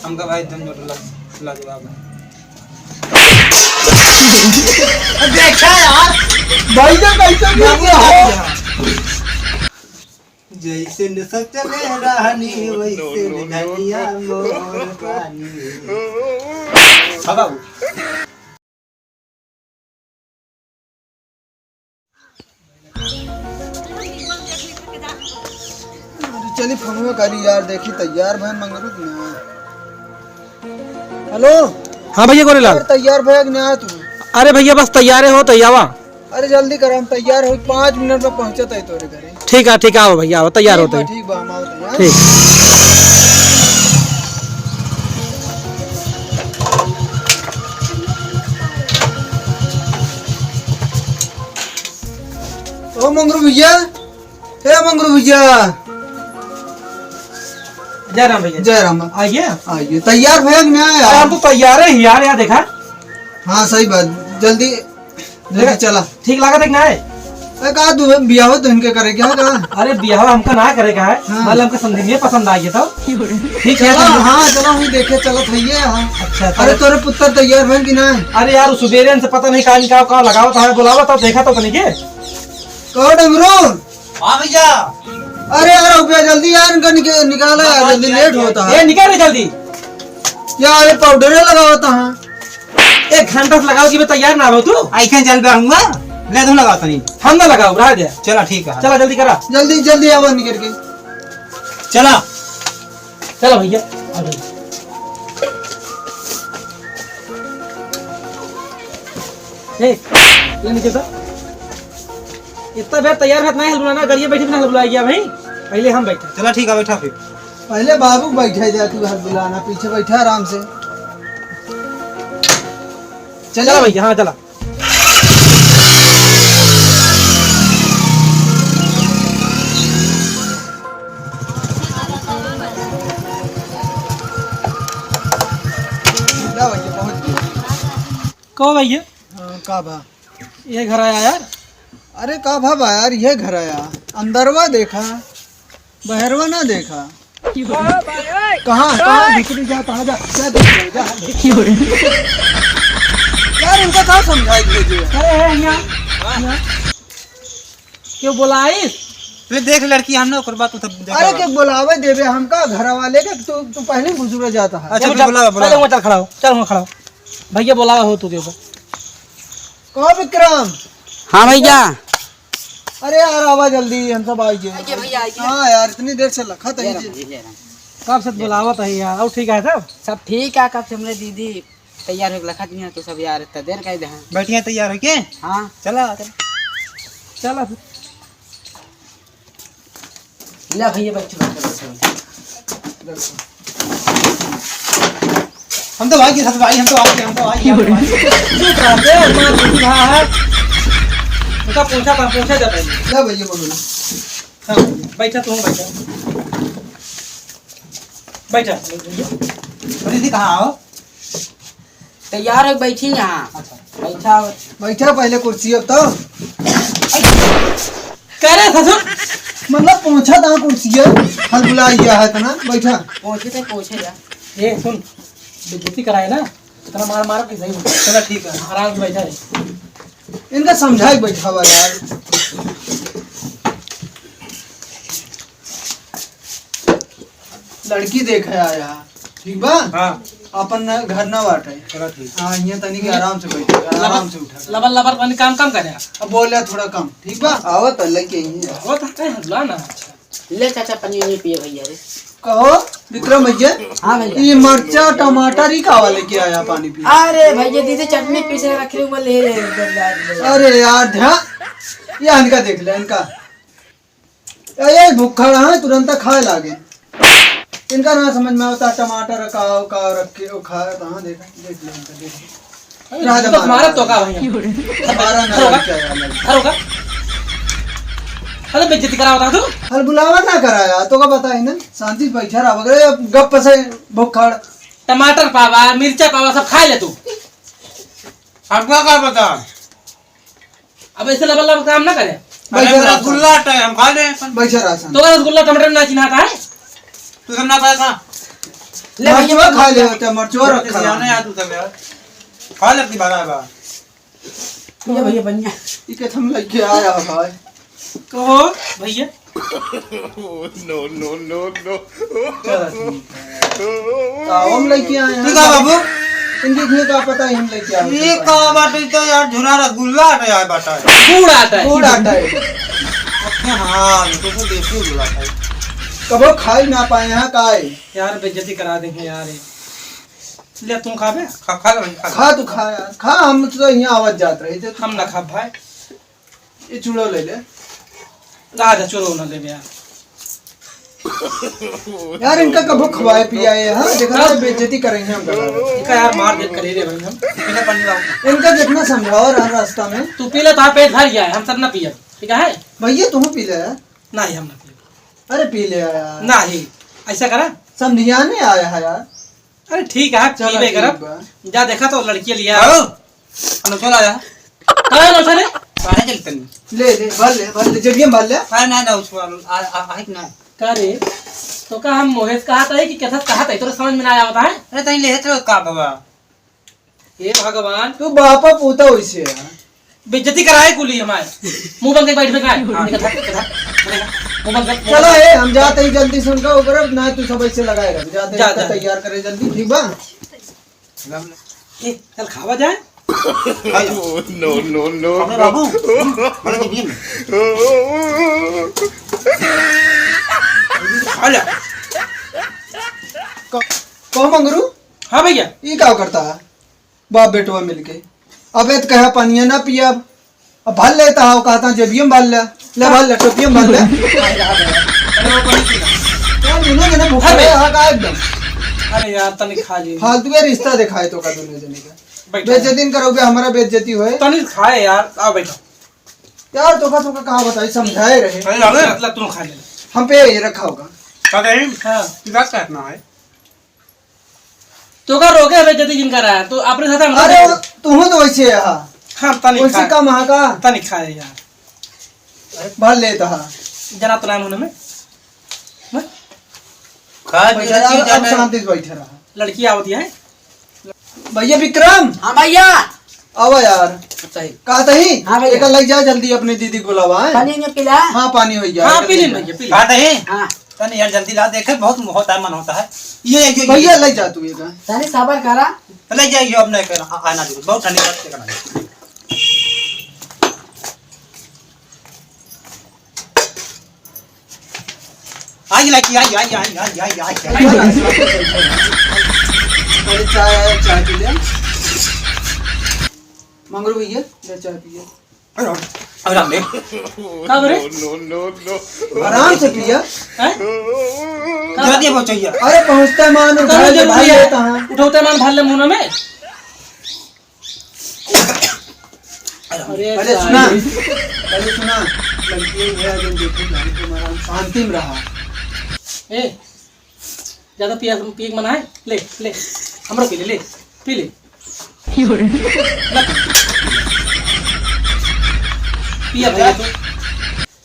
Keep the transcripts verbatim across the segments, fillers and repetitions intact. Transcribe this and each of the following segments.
हमका भाई तुम जो ला-, लाजवाब है। देखा यार, भाई ने कैसे भी किया हो। जैसे न सच में रानी, वैसे न धनिया मोर रानी। हाँ बाबू। अरे चली फोनवा करी यार, देखी तैयार भैन मंगरू कि ना। हेलो। हाँ भैया गोरेलाल। यार तैयार भैया कि ना तू? अरे भैया बस तैयारे हो, तैयावा। अरे जल्दी कर, हम तैयार हो, पाँच मिनट में पहुँचत है तोरे घरे। ठीक है, ठीक है, आओ भैया, आओ, तैयार ठीक होते बा, हैं। ठीक बा, हम आओ तैयार। ठीक। ओ मंगरू भैया, हे मंगरू भैया। जय राम भैया। जय राम। आइए। आइए, तैयार भैया कि ना अरे, यार? हम तो तैयार है यार, यहाँ देखा। हाँ, सही बात, जल्दी देखा, चला। ठीक लागत है कि ना है? अरे का तू बियाह तो इनके करे क्या का? अरे बियाह हमका ना करे का है, हाँ। मतलब हमका समझ में पसंद आ गया था। ठीक है चला, ना? हाँ, चला वहीं देखे, चला था ये, हाँ। अच्छा, अरे चलो। तोरे पुत्र तैयार भैन कि ना है? अरे यार, सुबेरे से पता नहीं का, का, का लगावत है, बुलावत है, देखा तो तनी के। कहो डमरू। हाँ भैया। अरे यार, रुपया जल्दी यार, इनका निक-, निकाला यार, जल्दी लेट होता है। ए, निकाल रे जल्दी। यार, ये पाउडर लगावत है। एक घंटा से लगाओ कि मैं तैयार ना हो तू। ऐसे जल पे आऊंगा, ले तुम लगाओ तनी। हम ना लगाओ, रह दे। चला ठीक है। चला जल्दी करा। जल्दी, जल्दी आवा निकल के। चला। चला भैया, आ जाओ। ए, ले नीचे उतर। इतना बेर तैयार रहत नहीं हलबुलाना, गड़िया बैठी बिना हलबुलाया गया भाई। पहले हम बैठे। चला ठीक है, बैठा फिर। पहले बाबू बैठे जा, तू हलबुलाना, पीछे बैठा आराम से। चला चला। भैया, हाँ चला। ला भैया, पहुँच गए। कहो भैया। हाँ, का बा? ये घर आया यार। अरे का भा बा यार, ये घर आया। अंदरवा देखा, बहरवा ना देखा। कहाँ, कहाँ भीतरी जा, कहाँ जा, क्या देख रहे, जा। यार इनका का समझाई दीजिए। अरे है यहाँ, यहाँ। क्यों बोलाइस? ले देख लड़की, हम ना ओकर बात उधर देखा अरे बा। के बोलावे देबे हमका घर वाले के, तू, तू पहले ही बुजुर्ग जाता है। अच्छा, चल, फिर चल, बुलावा, पहले बुलावा। वहाँ चल खड़ा हो, चल वहाँ खड़ा हो। भैया बोलावा हो तू के ऊपर। कहो विक्रम। हाँ भैया। अरे यार आवा जल्दी, हम सब आई गए। आइए भैया, आइए। हाँ यार, इतनी देर से लखा था ये ये। रहा, ये रहा। कब से बुलावत है यार, और ठीक है सब? सब ठीक है, कब से हमरे दीदी तैयार होके लखत नहीं है, तो सब यार इतना देर कर दे हैं। बैठिए तैयार होके। हाँ। चला, चला। चला फिर। ले भैया, बैठ, बैठ, बैठ, बैठ। हम तो भाई के साथ भाई, हम तो भाई के, हम तो भाई के, हम तो भाई के। चुप रह बे, मार दूंगा, हाँ। उनका पूछा था, पूछा जाता है। ले भैया, बोलो। हाँ, बैठा तू, बैठा। बैठा। अरे, दीदी कहाँ हो? तैयार हो, बैठी यहाँ। अच्छा। बैठा हो। बैठा पहले कुर्सी अब तो। करे ससुर। मतलब पहुँचा था कुर्सी है। हल बुला गया है इतना। बैठा। पहुँचे थे, पहुँचे जा। ए, सुन। बेइज्जती कराए ना। इतना मार मारो कि सही हो। चलो ठीक है। आराम से बैठा है। इनका समझाए बैठा हुआ यार। लड़की देखे आया, ठीक बा? हाँ। अपन न, घर ना बाटे। चलो ठीक। हाँ, यहाँ तनी के आराम से बैठे, आराम से उठा। लबर लबर बन काम कम करे। अब बोले थोड़ा कम, ठीक बा? आवत है, लेके यहीं है। आवत है, बुला ना। ले चाचा, पानी नहीं पिए भैया रे। कहो, विक्रम भैया। हाँ भैया। ये मरचा, टमाटर ही कावा लेके आया पानी पी? अरे भैया, दीदी चटनी पीसे रखे हुए, ले ले, ले, ले, ले। अरे यार, ध्यान, ये इनका देख ले, इनका। ए, ये भुक्खड़ हैं, तुरंत खाए लागे। इनका ना समझ में आवता, टमाटर का, का रख के, वो खा, कहाँ देखा, देख लो इनका, देख लो। अरे, राजा तो तुम्हारा महाराज। तो का भैया? हमारा ना खड़ा होगा। क्या यार लगे। खड़ा होगा। अरे, बेइज्जती करावत है तू। अरे, बुलावा ना कराया, तो का बताई ना, शांति से बैठा रहा, अरे, गप से भुक्खड़। टमाटर पावा, मिर्चा पावा, सब खा ले तू। हमका का पता? अब ऐसे लबल लबल काम ना करे। अरे, बैठा रहा रसगुल्ला था। आटा है, हम खा ले अपन। बैठा रहा था। तो रसगुल्ला टमाटर ना चिन्हाता है? तू सब ना पाया था? ले भैया, मरचुआ खा ले होता, मरचुआ रखा। जाने यार तू सब यार। खा ले अपनी बारह बार। ये भैया बन गया। ई के हम लगे आया है भाई। कहो भैया। No, no, no, no। चला ठीक है। तो हम लेके आए हैं। ठीक है बाबू। इनके लिए का पता है हम लेके आए हैं। ये का बात है तो यार, झुना रसगुल्ला आटा यार बाटा है। गुड़ आटा है। गुड़ आटा है। अच्छा हाँ, ये तो देसी गुड़ आटा है। कबो खाई ना पाए हैं काई। यार बेइज्जती करा देंगे यार ये। ले तू खाबे? खा, खा ले भाई, खा ले। खा तू खा यार, खा, हम तो यहाँ आवत जात रहे थे। हम ना खाब भाई। ये चूड़ो ले ले। राजा चूड़ो ना लेबे यार। यार इनका कबो खवाए पियाए, हाँ? देखा ना, बेइज्जती करेंगे हम करा। इनका यार मार देत करे रे भाई हम। इनका पानी लाओ। इनका जितना समझाओ यार रास्ता में। तू पी ले, तो पेट भर गया है, हम सब ना पिए। ठीक है? भैया तुम पी ले यार। नहीं, हम ना पिए। अरे पी ले यार। नहीं, ऐसा करा। समझियाने आया है यार। अरे ठीक है, चलो पीबे ठीक करब। बा। जा देखा तो लड़की लिया। आओ। हेलो, चल आया। कहाँ है लड़का रे? काहे चलते नहीं? ले, ले, भर ले, भर ले, जेबिया में भर ले। अरे नहीं, नहीं, उसको आ, आ, आ, आ, ना। का रे? तो का हम मोहेश कहा था कि कैसा कहा था? तोरे समझ में ना आवता है? अरे तनी ले तो का बाबा? हे भगवान। तू बापा पूता वैसे है। बेइज्जती कराए कुली हमारे। मुंह बंद के बैठ में का है? हाँ, देखा था, देखा था, देखा। मुंह बंद कर, मुंह चलो, बंद कर। ए, हम जाते ही जल्दी से उनका ऊपर, ना तू सब ऐसे लगाए रख। जाते जा, ही जा। तैयार करे जल्दी, ठीक बा? ए, चल खावा जाए। No, no, no, अपने no। बाबू, हमारे जमीन। खा ले। क-, कहो मंगरू? हाँ भैया। ई का करता है? बाप बेटवा मिलके। अबे तो कहा पानिया ना पियब। अब भर लेता है, कहता जेबिया में भर ले। ले भर ले, टोपिया में भर ले। यार, दोनों जने भूखे रहे, हाँ, का एकदम। अरे यार, तनी खा ली। फालतू के रिश्ता दिखाए तो का दोनों जने का। बैठो। बेइज्जती न करोगे, हमारा बेइज्जती होए। तनी खाए यार, आओ बैठो। यार, तोका, तोका कहा बताई, समझाए रहे। अरे, अबे। मतलब तुम खा ले। हम पे ये रखा होगा। का कहीं? हाँ। की बात करना है? तो का रोके हमें जति जिनका रहा, तो अपने साथ हम अरे, रोके। वो, तू तो वैसे है, हाँ। हाँ, तनी वैसे खा। कम है का? तनी खाए यार। भर लेता है। जना तो नाम होने में। हाँ? खा बैठा लिया, रहा, चीज अब जाने। शांति से बैठा रहा। लड़की आवती है। भैया विक्रम। हाँ भैया। आवा यार। अच्छा ही। कहा तही? हाँ भैया। एक लग जाए जल्दी, अपनी दीदी को बुलावा है। पानी नहीं पिला? हाँ, पानी हो गया। हाँ, पी लें भैया, पी लें। कहा तही? हाँ। तनी यार जल्दी ला, देखे बहुत होता है, मन होता है। ये, ये, ये, भैया, ये। ले जा तू ये का। तनी सबर करा। तो ले जाइए, अब नहीं करना, आ-, आना जरूर, बहुत ठंडी बात करना। आई लड़की, आई, आई। अरे चाय, चाय पी ले। मंगरू भैया, ले चाय पी ले। अरे, अरे, अरे। का बोले? No, no, no, no। आराम से पिया। हैं? का जल्दी पहुंचइया। अरे पहुंचता मान उठा ले, भाई लेता है। उठौते मान भर ले मुंह में। अरे अरे साले। सुना, पहले सुना, लड़की है, अगर देखो, भाई तुम्हारा शांति में रहा। ए, ज्यादा पिया, पिए के मना है? ले, ले, हमरो पी ले, ले, पी ले। ना पी। पिया भैया तू।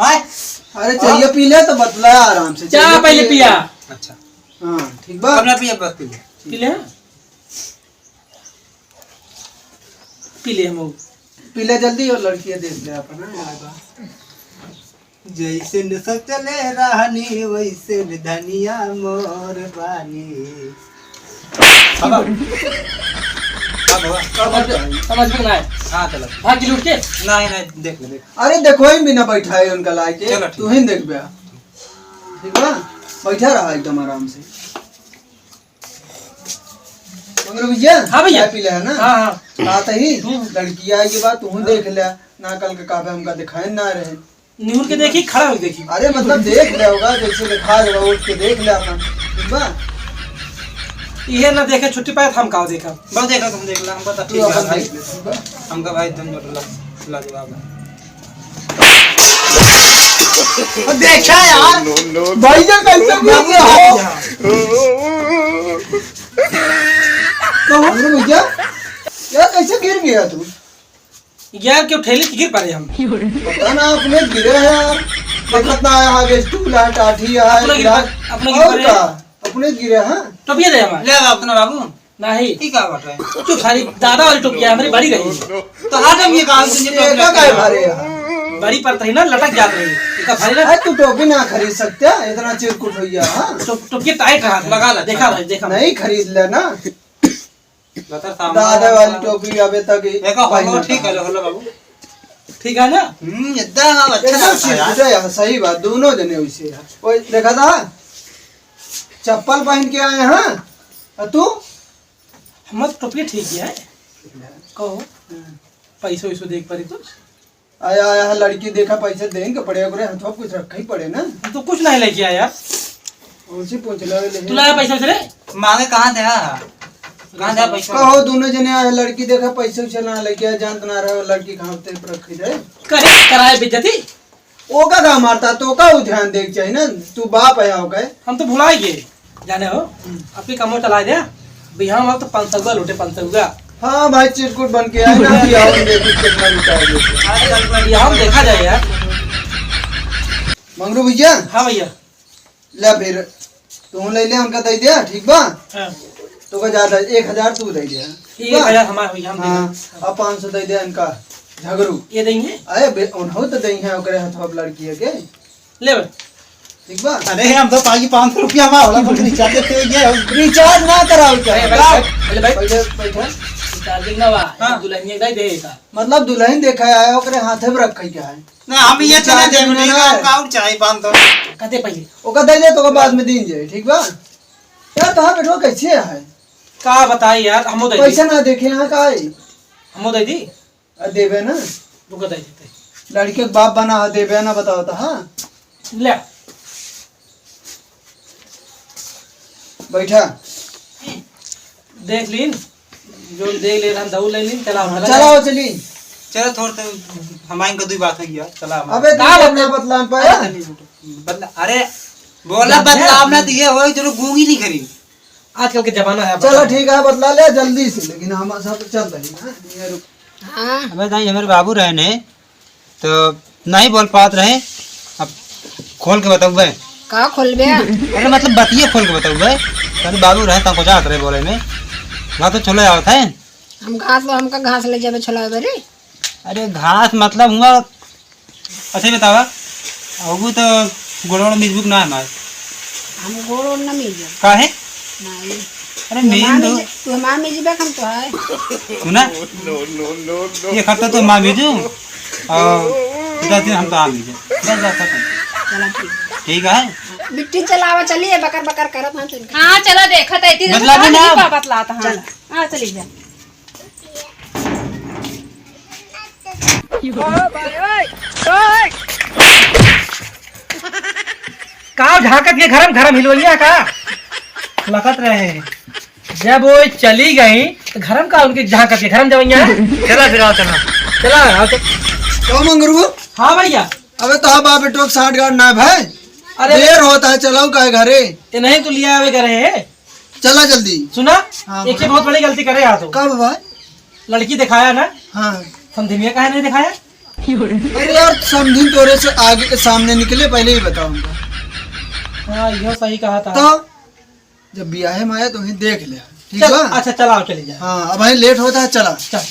हाय। अरे चाहिए पी ले तो बतला आराम से। चाय चाहिए पहले पी ले। पिया। अच्छा। हाँ, ठीक बा। अपना पिया बस पी ले। पी ले, हाँ। पी ले हम। पी ले जल्दी, और लड़कियां देख ले अपना, यार बा। जैसे न सोचले रहनी, वैसे न धनिया मोर बानी। बाबा। बाबा। समझ में, समझ में ना आए। हाँ, चलो। भाग के लूट के। नहीं, नहीं, देख ले, देख। अरे देखो, ही बिना बैठा है उनका लाइके। चलो, ठीक। तू ही देख बे। ठीक बा? बैठा रहा एकदम आराम से। मगर भैया, हाँ भैया। चाय पी ले है ना? हाँ, हाँ। बात ही, हम्म। लड़की आई के बाद तू देख ले, ना कल के काबे हमका दिखाए ना रहे। निहुर के देखी, खड़ा होके देखी। अरे मतलब देख ले होगा, जैसे दिखा देगा, उठ के देख ले अपन, ठीक बा? इहे ना देखे छुट्टी पाए, हम का देखा? बस देख लो, तुम देख लो, हमको तो तू ठीक अपन लगा भाई। देख ले, ठीक बा? हमका भाई एकदम लाजवाब है। देखा यार, no, no, no। भैया कैसे गिर गया हो? तो हम लोग भैया, यार कैसे गिर गया तू? यार क्यों ठेली से गिर पड़े हम? पता ना, अपने गिरे हैं यार। देखत ना आया, आगे स्टूल है, टाठी है, अपने गिर गिलास। पड़े, अपने गिर और पड़े। का? अपने गिरे हैं। टोपिया दे हमार। ले बाबू, अपना बाबू। नहीं। ठीक है, बात है। चुप, सारी दादा वाली टोपिया हमरी बड़ी रही। तो आज हम ये काम से ये टोपिया का है भारे यार? बड़ी पड़त रही ना, लटक जात रही। इतना भारी ना। अरे, तू टोपी ना खरीद सकते, इतना चिरकुट हो गया, हाँ? टोप-, टोपिया टाइट रहा था। लगा ले। देखा भाई, देखा। नहीं खरीद लेना। बता सामान दादा वाला वाली टोपी अबे तक ही देखो, हम पहनता ठीक है, है। लो, लो बाबू। ठीक है ना? हम्म, एकदम अब अच्छा एकदम लगता है यार। चिरकुट है यार, सही बात, दोनों जने वैसे यार। ओए, देखा था? चप्पल पहन के आए हैं, और तू? हमार टोपिया ठीक है। कहो, पैसो वैसो देख पड़ी कुछ? आया, आया है लड़की देखा, पैसे देंगे पड़े, ओकरे हथवा कुछ रखे ही पड़े ना। हम तो कुछ नहीं लेके आया यार। उनसे पूछ लो, ले। तू लाया पैसा से रे? मांगे कहाँ थे, हाँ? कहाँ थे पैसा? कहो, दोनों जने आए, लड़की देखा, पैसे उसे ना लेके आए, जानत ना रहे, लड़की कहाँ थे रखी जाए। कहे कराए बेइज्जती? ओका का मारता, तो का उ ध्यान देके चाहिए ना, तू बाप है ओके। हम तो भुला गए, जाने हो, हम्म। आपकी कमो चला दे, बिहान वाला तो पाँच सौ का लूटे, पाँच सौ का। हाँ भाई, चिरकुट बन के आए ना, बिहान में देखी कितना लुटाओगे। अरे, बिहान देखा जाए यार। मंगरू भैया। हाँ भैया। ले फिर, तू ले ले, उनका दे दे, ठीक बा? हाँ। तो का ज्यादा, एक हजार तू दे दे, ठीक एक हजार बा? हमारा भैया, हम दे हाँ, देंगे। अब पाँच सौ दे दे इनका, झगरू। ये देंगे? अरे बे, उन्हों तो देंगे, ओकरे हाथ अब लड़की है के? ले बे। ठीक बा? अरे, हम तो पाई पाँच सौ रुपया में होला, तुम रिचार्ज देते हो, ये हो। रिचार्ज ना कराओ क्या? अरे भाई, का? अरे भाई। पहले बैठो। रिचार्जिंग ना बा, हाँ। दुल्हनिया का ही दे का। मतलब दुल्हन देखा है, ओकरे हाथे में रखे क्या है? ना, हम ये चला रिचार्ज दे, नहीं ना हम है। का चाही पाँच सौ। कते पहले? ओका दे दे, तो ओका बाद में दीन जाए, ठीक बा? यार, कहाँ बैठो, कैसे है? का बताई यार, हमो दे दी। पैसा ना देखे, यहाँ का है? हमो दे दी। आ, देबे ना। रुका, दे देते। लड़के के बाप बना है, देबे ना, बताओ तो, हाँ? ले। बैठा। देख लीन, जो देख ले रहन, दऊ ले लीन, चला, हाँ, चला। चलाओ, चली। चलो, थोड़ा तो हमारे इनका दुई बात हो गया, चला हमारे। अबे, का तू बात अपना है? बतलान पाया? अरे, नहीं, बतला, अरे, बोला बतलाव ना दिए हो, चलो, गूंगी नहीं करी। आजकल के जमाना है, चलो, बतलाव। ठीक है, बतला ले जल्दी से, लेकिन हम सब चल रही है, ये रुक। हाँ। अबे दाई, हमारे बाबू रहे ने, तो नहीं बोल पात रहे। अब खोल के बतउबे। का खोलबे? अरे मतलब बतिये खोल के बतउबे। तनी बाबू रहे, तनको जात रहे बोले में। वहाँ तो चले आवत है। हम घास, हमका घास ले जाबे छोलावे रे। अरे घास मतलब हुआ, अच्छा ही बतावा, अबू तो गोड़ वोड़ मिजबुक ना हमार। हम गोड़ वोड़ ना मिजे। काहे? नहीं। अरे तू हमार नींद हो। मिज-, तू हमार मिजबे हम तो है। सुना? एक हफ्ता तो हमार मिजू और दस दिन हम तो आ मिजे। बस, बस, खत्म। चला ठीक है। ठीक है? बिट्टी चलावा चलिए, बकर बकर करत हम तुमके। हाँ, चला देखत है, तीन बतला दे ना। बतलाता, हाँ। चला। हाँ, चली जा। का झांकत के घरम घरम हिलवैया का? लकत रहे। जब वो चली गई, तो घरम का उनके झांकत के घरम जवैया? चला फिर, आओ, चला। चला, आओ, चल। क्यों मंगरू? हाँ भैया। अबे तो बाप बेटो के साठ गांठ ना भाई। अरे देर होता है, चलाओ काहे घरे? ये नहीं तो लिया आवे करे है। चला जल्दी। सुना, हाँ, एक बोला। बहुत बड़ी गलती करे यार तू। का बाबा? लड़की दिखाया ना? हाँ। समधिनिया काहे नहीं दिखाया? अरे यार, समधिन तोरे से आगे के सामने निकले, पहले ही बताऊंगा। हाँ, यो सही कहा था। तो जब बियाहे में आया तो वहीं देख ले, ठीक चल, बा? अच्छा, चलाओ, चली जाए। हाँ, अब वहीं लेट होता है, चला। चल।